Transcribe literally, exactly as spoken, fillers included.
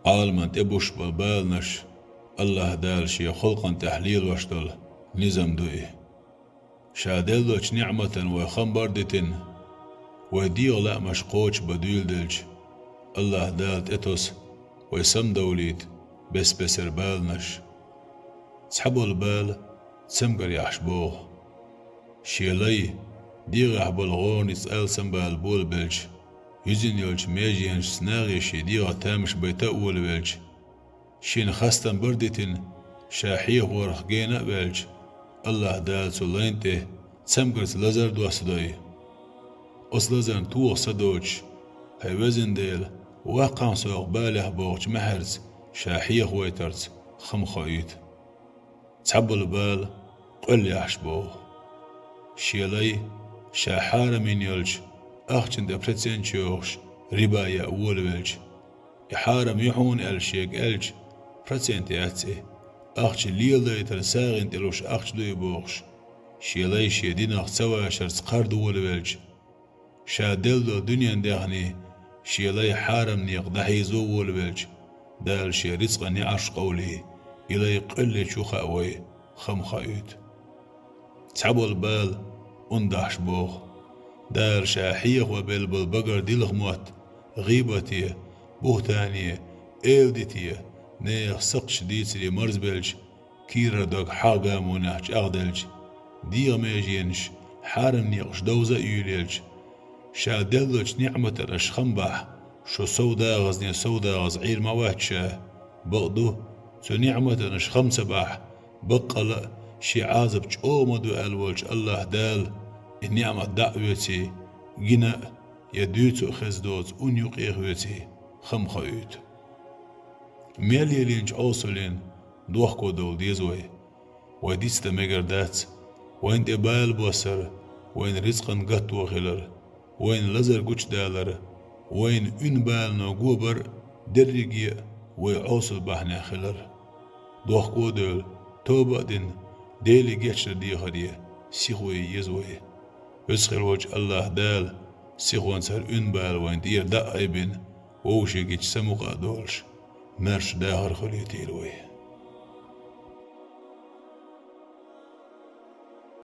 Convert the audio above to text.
Ӏаламан тӀе буш болу баланаш Аллаха Дала Шен халкъана тӀехь лелош долу низам ду и. Ша деллачу ниӀматан вай хам бар дитина, вай дегӀан лаамаш кхочуш бан дуьйладелча, Аллаха Дала тӀетосу вай самадовлийта бес-бесара баланаш. Цхьаболу бала цамгар яхьаш боху. Шен лай, дегӀехь болу гӀорница алсамбала болабелча, юьзина йолчу меженашца нахе шен дегӀан тамаш байта а волавелча, шена хастам бар дитина, ша хьехорах гена а ваьлча, Аллаха Дала цу лайн тӀе цамгарца лазар доссадой. Оцу лазарна тоха са доцуш, хӀай везан Дела, ваккхахьа сох балех бохучу маьхьарца ша хьехавайтарца хам хоуьйту. Цхьаболу бала къоьлла яхьаш боху. Шен лай, ша хьарам йина йолчу ахчана тӀе процент йохуш, риба яа волавелча, и хьарам ю хьуна аьлла шега аьлча, процент яц и, ахча леладайтар сагӀина тӀе луш ахча ду и бохуш, шен лай шен динах ца вашарца кхардо волавелча, ша делла дуьнен даьхний шен лай хьарам некъа дӀахьийзо волавелча, Дала шен рицкъан неӀарш къовлий, и лай къоьлличу хаавой, хам хоуьйту. Цхьаболу бала ун дахьаш боху. Дала ша хьехо белла болу багара дилха мотт, гӀийбате, бухӀтане, эладите, нехан сакхташ дийцаре марзбелча, кийрара дог хьагӀ гамонехь чӀагӀделча, дегӀан меженаш, хьарам некъаш довза а юьйлаелча, ша деллачу ниӀматан аша хам бахь, шу сов дагӀазне сов дагӀаза Ӏийр ма вац ша. Бакъду, цу ниӀматан аша хам ца бахь, баккъала а шен Ӏазап чӀогӀа ма ду аьлла волчу Аллаха Дала и ниӀмат дӀа а оьций, гина а, я дуьйцу а хеза доцу ун юкъе а хьоьций, хам хоуьйту. Мел елийначу Ӏовсаллин дохко довла деза вай. Вай дицдан мегар дац, вайна тӀе бала боссар, вайна рицкъан гатто хилар, вайна лазар гучудалар, вайна уьн балано го бар, дерриге а вай Ӏовсал бахьанехь хилар. Дохко а девлла, тоба а дина, Деле гечдар дехаре сихо е еза вай. Веза хир волчу Аллаха Дала сихонца хӀара уьн бала вайна тӀера дӀа а айбина, вовшийн гича самукъа а долуш, маьрша дахар хуьлийтийла вай.